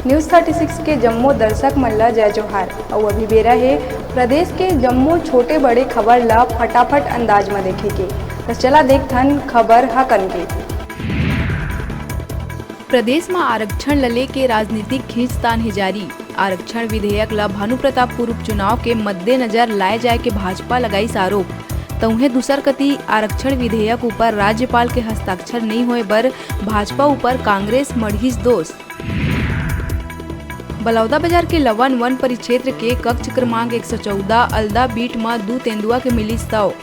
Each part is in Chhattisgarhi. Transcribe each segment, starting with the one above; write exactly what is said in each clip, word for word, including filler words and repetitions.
News thirty six के जम्मो दर्शक मन ला जय जोहार। अउ अभी बेरा हे प्रदेश के जम्मो छोटे बड़े खबर ला फटाफट अंदाज म देखे के। त चला देखथन खबर हकन के। प्रदेश म आरक्षण ल लेके राजनीतिक खींचतान हे जारी। आरक्षण विधेयक ल भानुप्रतापपुर उपचुनाव के मद्देनजर लाए जाए के भाजपा लगाइस आरोप। त उहें दूसर कती आरक्षण विधेयक ऊपर राज्यपाल के हस्ताक्षर नइ होए बर भाजपा ऊपर कांग्रेस मढ़ीस दोष। बलौदाबाजार के लवन वन परिक्षेत्र के कक्ष क्रमांक एक सौ चौदह अलदा बीट म दू तेंदुआ के मिलिस शव।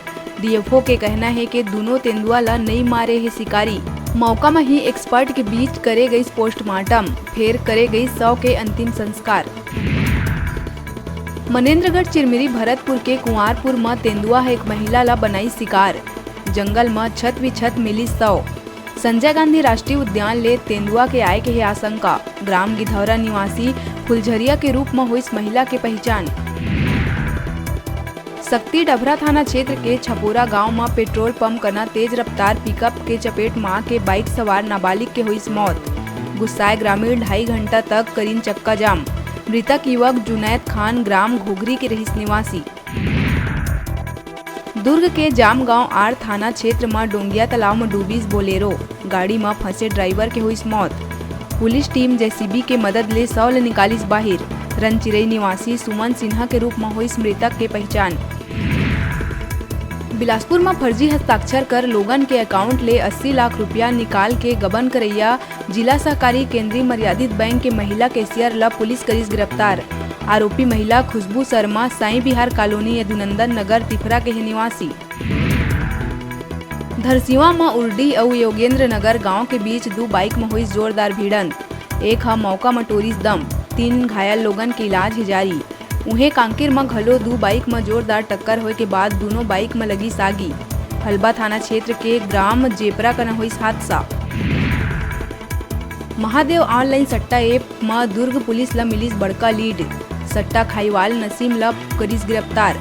डीएफओ के कहना हे के दूनों तेंदुआ ल नइ मारे हे शिकारी। मौका म ही एक्सपर्ट के बीच करे गइस पोस्टमार्टम, फेर करे गइस शव के अंतिम संस्कार। मनेंद्रगढ़ चिरमिरी भरतपुर के कुंवारपुर म तेंदुआ ह एक महिला ल बनाइस शिकार। जंगल म छत विछत मिलिस शव। संजय गांधी राष्ट्रीय उद्यान ले तेंदुआ के आए के हे आशंका। ग्राम गिधौरा निवासी फुलझरिया के रूप म होइस महिला के पहिचान। सक्ती डभरा थाना क्षेत्र के छपोरा गांव म पेट्रोल पंप कना तेज रफ्तार पिकअप के चपेट म आके बाइक सवार नाबालिग के होइस मौत। गुस्साए ग्रामीण ढाई घंटा तक करिन चक्का जाम। मृतक युवक जुनैद खान ग्राम घोघरी के रहिस निवासी। दुर्ग के जामगांव आर थाना क्षेत्र म डोंगिया तालाब म डूबिस बोलेरो, गाड़ी म फंसे ड्राइवर के होइस मौत। पुलिस टीम जेसीबी के मदद ले शव ल निकालिस बाहिर। रनचिरई निवासी सुमन सिन्हा के रूप म होइस मृतक के पहिचान। बिलासपुर म फर्जी हस्ताक्षर कर लोगन के अकाउंट ले अस्सी लाख रुपया निकाल के गबन करइया जिला सहकारी केंद्रीय मर्यादित बैंक के महिला कैशियर ल पुलिस करिस गिरफ्तार। आरोपी महिला खुशबू शर्मा साईं बिहार कॉलोनी यदुनंदन नगर तिफरा के हे निवासी। धरसीवा म उरडी अउ योगेंद्र नगर गांव के बीच दू बाइक म होइस जोरदार भिड़ंत। एक ह मौका म टोरिस दम, तीन घायल लोगन के इलाज हे जारी। उहें, कांकेर म घलो दू बाइक म जोरदार टक्कर होय के बाद दूनों बाइक म लगिस आगी। फलबा थाना क्षेत्र के ग्राम जेपरा कना होइस हादसा। महादेव ऑनलाइन सट्टा ऐप म दुर्ग पुलिस ल मिलिस बड़का लीड। सट्टा खाईवाल नसीम ल करिस गिरफ्तार,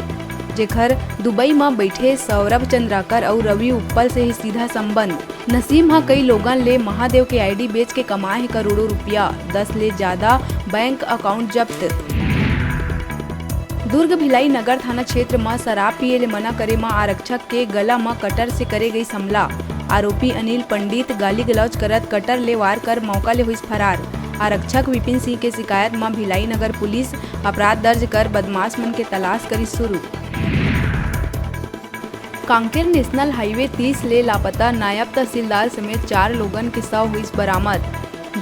जेखर दुबई म बइठे सौरभ चंद्राकर अउ रवि उप्पल से ही सीधा संबंध। नसीम ह कई लोगन ले महादेव के आईडी बेच के कमाए हे करोड़ों रुपया, दस ले जादा बैंक अकाउंट जब्त। दुर्ग भिलाई नगर थाना क्षेत्र म शराब पिए ले मना करे म आरक्षक के गला म कटर से करे गई हमला। आरोपी अनिल पंडित गाली गलौज करत कटर ले वार कर मौका ले होइस फरार। आरक्षक विपिन सिंह के शिकायत म भिलाई नगर पुलिस अपराध दर्ज कर बदमाश मन के तलाश करिस शुरू। कांकेर नेशनल हाईवे तीस ले लापता नायब तहसीलदार समेत चार लोगन के शव होइस बरामद।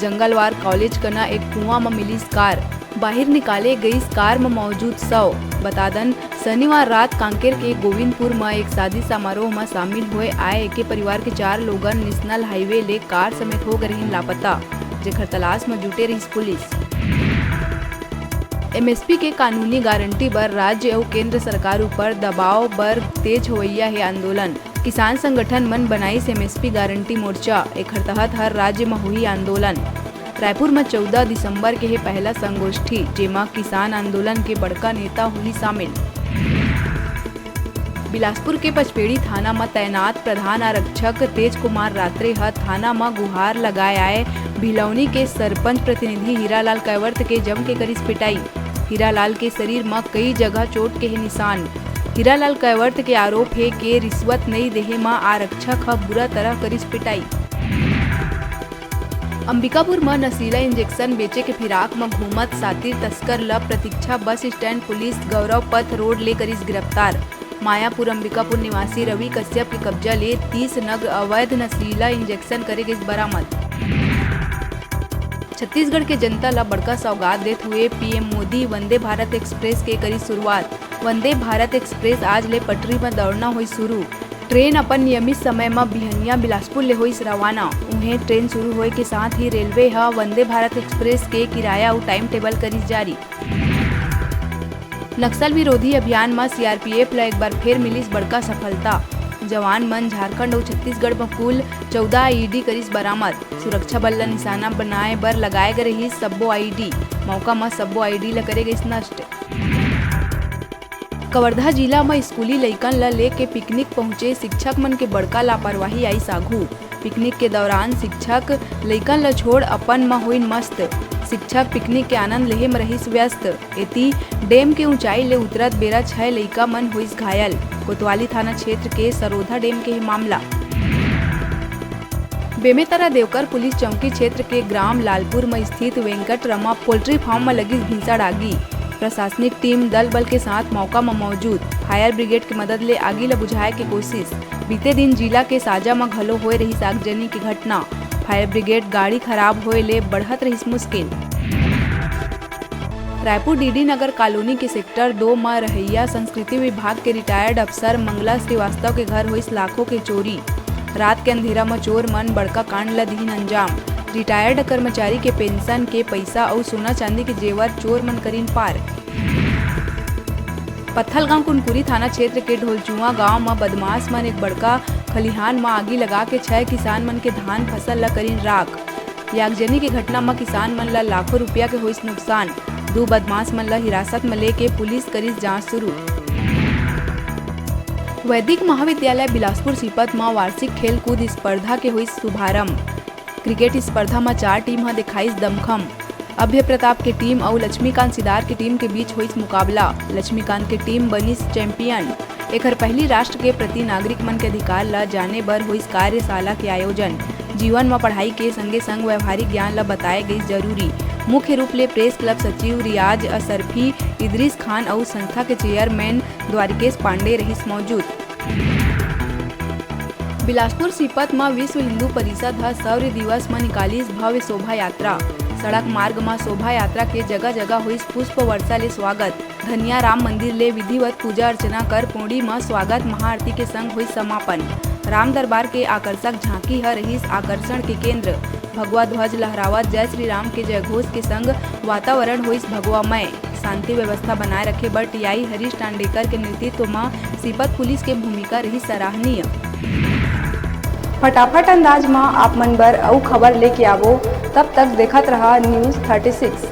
जंगलवार कॉलेज कना एक कुआं म मिलिस कार। बाहिर निकाले गइस कार म मौजूद शव। बता दन, शनिवार रात कांकेर के गोविंदपुर म एक शादी समारोह म शामिल होए आए एके परिवार के चार लोगन नेशनल हाईवे ले कार समेत हो गए रहिन लापता, जेखर तलाश म जुटे रहिस पुलिस। एमएसपी के कानूनी गारंटी बर राज्य अउ केंद्र सरकार ऊपर दबाव बर तेज होवइया हे आंदोलन। किसान संगठन मन बनाइस एमएसपी गारंटी मोर्चा, एखर तहत हर राज्य म होही आंदोलन। रायपुर म चौदह दिसंबर के हे पहला संगोष्ठी, जेमा किसान आंदोलन के बड़का नेता होही शामिल। बिलासपुर के पचपेड़ी थाना म तैनात प्रधान आरक्षक तेज कुमार रात्रे ह थाना म गुहार लगाए आए भिलौनी के सरपंच प्रतिनिधि हीरालाल कैवर्त के जम के करिस पिटाई। हीरालाल के शरीर म कई जगह चोट के हे निशान। हीरालाल कैवर्त के आरोप हे के रिश्वत नइ देहे म आरक्षक ह बुरा तरह करिस पिटाई। अंबिकापुर म नशीला इंजेक्शन बेचे के फिराक म घूमत सातिर तस्कर ल प्रतीक्षा बस स्टैंड पुलिस गौरव पथ रोड ले करिस गिरफ्तार। मायापुर अंबिकापुर निवासी रवि कश्यप के कब्जा ले तीस नग अवैध नशीला इंजेक्शन करे गइस बरामद। छत्तीसगढ़ के जनता ल बड़का सौगात देत हुए पीएम मोदी वंदे भारत एक्सप्रेस के करिस शुरुआत। वंदे भारत एक्सप्रेस आज ले पटरी म दौड़ना होइस शुरू। ट्रेन अपन नियमित समय म बिहनिया बिलासपुर ले होइस रवाना। उहें, ट्रेन शुरू होए के साथ ही रेलवे ह वंदे भारत एक्सप्रेस के किराया अउ टाइम टेबल करिस जारी। नक्सल विरोधी अभियान म सीआरपीएफ ल एक बार फेर मिलिस बड़का सफलता। जवान मन झारखंड अउ छत्तीसगढ़ म कुल चौदह आईईडी करिस बरामद। सुरक्षा बल ल निशाना बनाए बर लगाए गे रहिस सब्बो आईईडी। मौका म सब्बो आईईडी ल करे गइस नष्ट। कवर्धा जिला म स्कूली लइकन ल लेके पिकनिक पहुंचे शिक्षक मन के बड़का लापरवाही आइस आघू। पिकनिक के दौरान शिक्षक लइकन ल छोड़ अपन म होइन मस्त। शिक्षक पिकनिक के आनंद लेहे म रहिस व्यस्त। एती, डेम के ऊंचाई ले उतरत बेरा छह लइका मन होइस घायल। कोतवाली थाना क्षेत्र के सरोधा डेम के हे मामला। बेमेतरा देवकर पुलिस चौकी क्षेत्र के ग्राम लालपुर म स्थित वेंकट रमा पोल्ट्री फार्म म लगिस भीषण आगी। प्रशासनिक टीम दल बल के साथ मौका म मौजूद। फायर ब्रिगेड के मदद ले आगी ल बुझाए के कोशिश। बीते दिन जिला के साजा म घलो होए रहिस आगजनी के घटना। फायर ब्रिगेड गाड़ी खराब होए ले बढ़त रहिस मुश्किल। रायपुर डीडी नगर कॉलोनी के सेक्टर दो म रहइया संस्कृति विभाग के रिटायर्ड अफसर मंगला श्रीवास्तव के घर होइस लाखों के चोरी। रात के अंधेरा म चोर मन बड़का कांड ल दिहिन अंजाम। रिटायर्ड कर्मचारी के पेंशन के पइसा अउ सोना चांदी के जेवर चोर मन करिन पार। पत्थलगांव कुनकुरी थाना क्षेत्र के ढोलचुआ गांव म बदमाश मन एक बड़का खलिहान म आगी लगा के छह किसान मन के धान फसल ल करिन राख। ये आगजनी के घटना म किसान मन ल लाखों रुपया के होइस नुकसान। दू बदमाश मन ल हिरासत म लेके पुलिस करिस जांच शुरू। वैदिक महाविद्यालय बिलासपुर सीपत म वार्षिक खेलकूद स्पर्धा के होइस शुभारंभ। क्रिकेट स्पर्धा म चार टीम ह दिखाइस दमखम। अभय प्रताप के टीम अउ लक्ष्मीकांत सिदार के टीम के बीच होइस मुकाबला। लक्ष्मीकांत के टीम बनिस चैंपियन। एखर पहिली राष्ट्र के प्रति नागरिक मन के अधिकार ल जाने बर होइस कार्यशाला के आयोजन। जीवन म पढ़ाई के संगे संग व्यवहारिक ज्ञान ल बताए गइस जरूरी। मुख्य रूप ले प्रेस क्लब सचिव रियाज अशरफी, इदरीस खान अउ संस्था के चेयरमैन द्वारिकेश पांडे रहिस मौजूद। बिलासपुर सीपत म विश्व हिंदू परिषद ह शौर्य दिवस म निकालिस भव्य शोभा यात्रा। सड़क मार्ग म शोभा यात्रा के जगह-जगह होइस पुष्प वर्षा ले स्वागत। धनिया राम मंदिर ले विधिवत पूजा अर्चना कर पोड़ी म स्वागत महाआरती के संग होइस समापन। राम दरबार के आकर्षक झांकी ह रहिस आकर्षण के केंद्र। भगवा ध्वज लहरावत जय श्री राम के जयघोष के संग वातावरण होइस भगवामय। शांति व्यवस्था बनाए रखे बर टीआई हरीश टांडेकर के नेतृत्व म सीपत पुलिस के भूमिका रही सराहनीय। फटाफट अंदाज म आप मन बर अउ खबर लेके आवो, तब तक देखत रहा News thirty six।